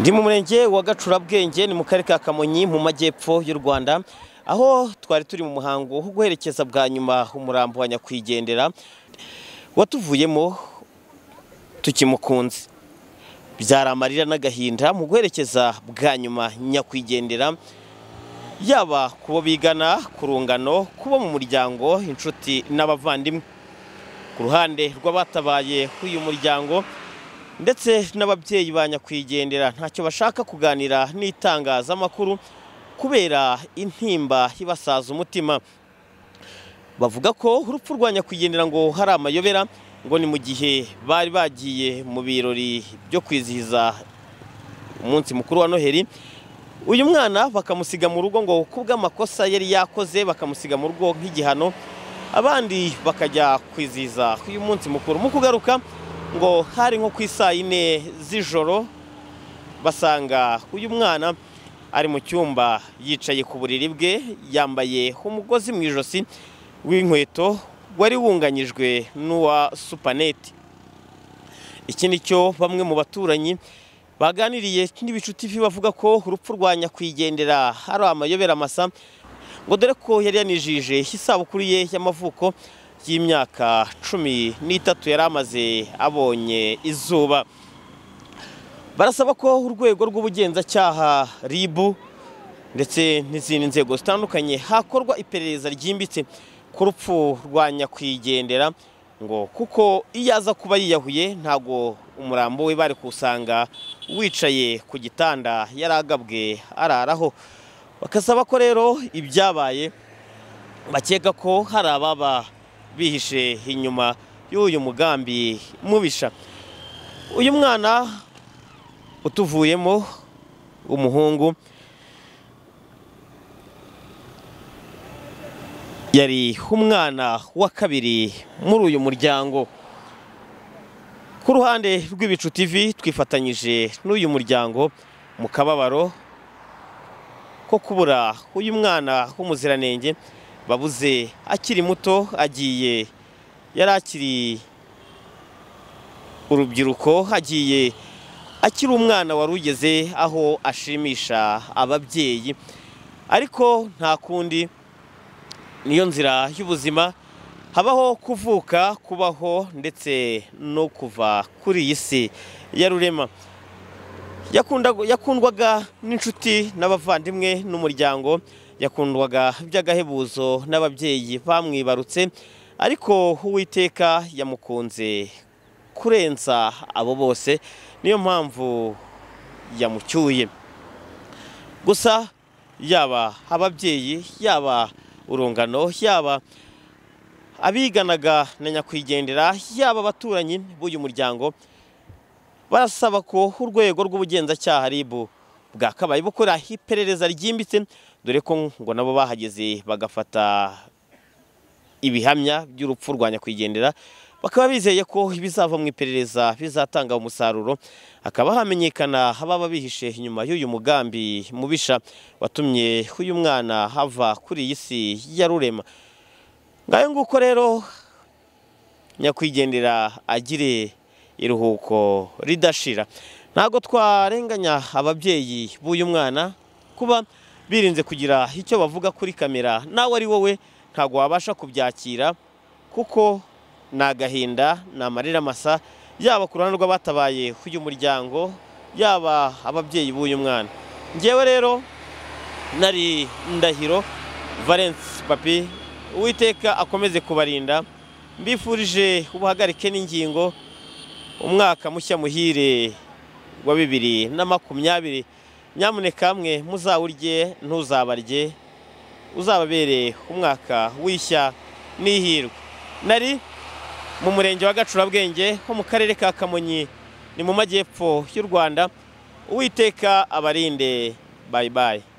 Ndi mu murenge wa Gacurabwenge ni mu karere ka Kamonyi mu majyepfo y'u Rwanda, aho twari turi mu muhango wo guherekeza bwa nyuma umurambo wa nyakwigendera watuvuyemo tukimukunze. Byari amarira n'agahinda mu guherekeza bwa nyuma nyakwigendera, yaba kubo bigana ku rungano, kubo mu muryango, inshuti n'abavandimwe. Ku ruhande rw'abatabaye uyu muryango ndetse n'ababyeyi ba nyakwigendera ntacyo bashaka kuganira n'itangazamakuru kubera intimba ibasaza umutima. Bavuga ko urupfu rwa nyakwigendera ngo hari amayobera, ngo ni mu gihe bari bagiye mu birori byo kwizihiza umunsi mukuru wa Noheli, uyu mwana bakamusiga mu rugo ngo kubw'amakosa yari yakoze bakamusiga mu rugo nk'igihano, abandi bakajya kwizihiza uyu munsi mukuru. Mu kugaruka ngo hari nko ku isaa 4 z'ijoro, basanga uyu mwana ari mu cyumba yicaye ku buriri bwe, yambaye umugozi mu ijosi w'inkweto wari wunganyijwe n'uwa supaneti. Iki ni cyo bamwe mu baturanyi baganiriye n'Ibicu TV bavuga ko urupfu rwa nyakwigendera hari amayobera masa, ngo dore ko yari yanijije isabukuru ye y'amavuko y'imyaka 13 yari amaze abonye izuba. Barasaba ko urwego rw'ubugenzacyaha RIB ndetse n'izindi nzego zitandukanye hakorwa iperereza ryimbitse ku rupfu rwa nyakwigendera, ngo kuko iyo aza kuba yiyahuye ntago umurambo we bari kusanga wicaye ku gitanda yaragabwe araraho. Bakasaba ko rero ibyabaye bakeka ko hari ababa bihishe inyuma y'uyu mugambi mubisha. Uyu mwana utuvuyemo umuhungu yari umwana wa kabiri muri uyu muryango. Ku ruhande rw'Ibicu TV twifatanyije n'uyu muryango mu kababaro ko kubura uyu mwana w'umuziranenge babuze akiri muto, agiye yari akiri urubyiruko, agiye akiri umwana wari ugeze aho ashimisha ababyeyi, ariko nta kundi, niyo nzira y'ubuzima, habaho kuvuka, kubaho ndetse no kuva kuri iyi si ya rurema. Yakundwaga n'inshuti n'abavandimwe n'umuryango, yakundwaga by'agahebuzo n'ababyeyi bamwibarutse, ariko Uwiteka yamukunze kurenza abo bose, niyo mpamvu yamucyuye. Gusa yaba ababyeyi, yaba urungano, yaba abiganaga na nyakwigendera, yaba abaturanyi b'uyu muryango, barasaba ko urwego rw'ubugenzacyaha RIB bwakabaye bukora iperereza ryimbitse, dore ko ngo nabo bahageze bagafata ibihamya by'urupfu rwa nyakwigendera, bakaba bizeye ko ibizava mu iperereza bizatanga umusaruro, hakaba hamenyekana ababa bihishe inyuma y'uyu mugambi mubisha watumye uyu mwana hava kuri iyi si ya rurema. Ngayo nguko rero nyakwigendera agire iruhuko ridashira. Ntago twarenganya ababyeyi b'uyu mwana kuba birinze kugira icyo bavuga kuri kamera, nawe ari wowe ntago wabasha kubyakira kuko ni agahinda, ni amarira masa, yaba ku ruhande rw'abatabaye uyu muryango, yaba ababyeyi b'uyu mwana. Ngewe rero nari Ndahiro Valence Papi, Uwiteka akomeze kubarinda, mbifurije ubuhagarike n'ingingo, umwaka mushya muhire wa 2020. Nyamuneka mwe muzawurye ntuzabarye, uzababere umwaka w'ishya n'ihirwe. Nari mu murenge wa Gacurabwenge ho mu karere ka Kamonyi, ni mu majyepfo y'u Rwanda. Uwiteka abarinde. Bye bye.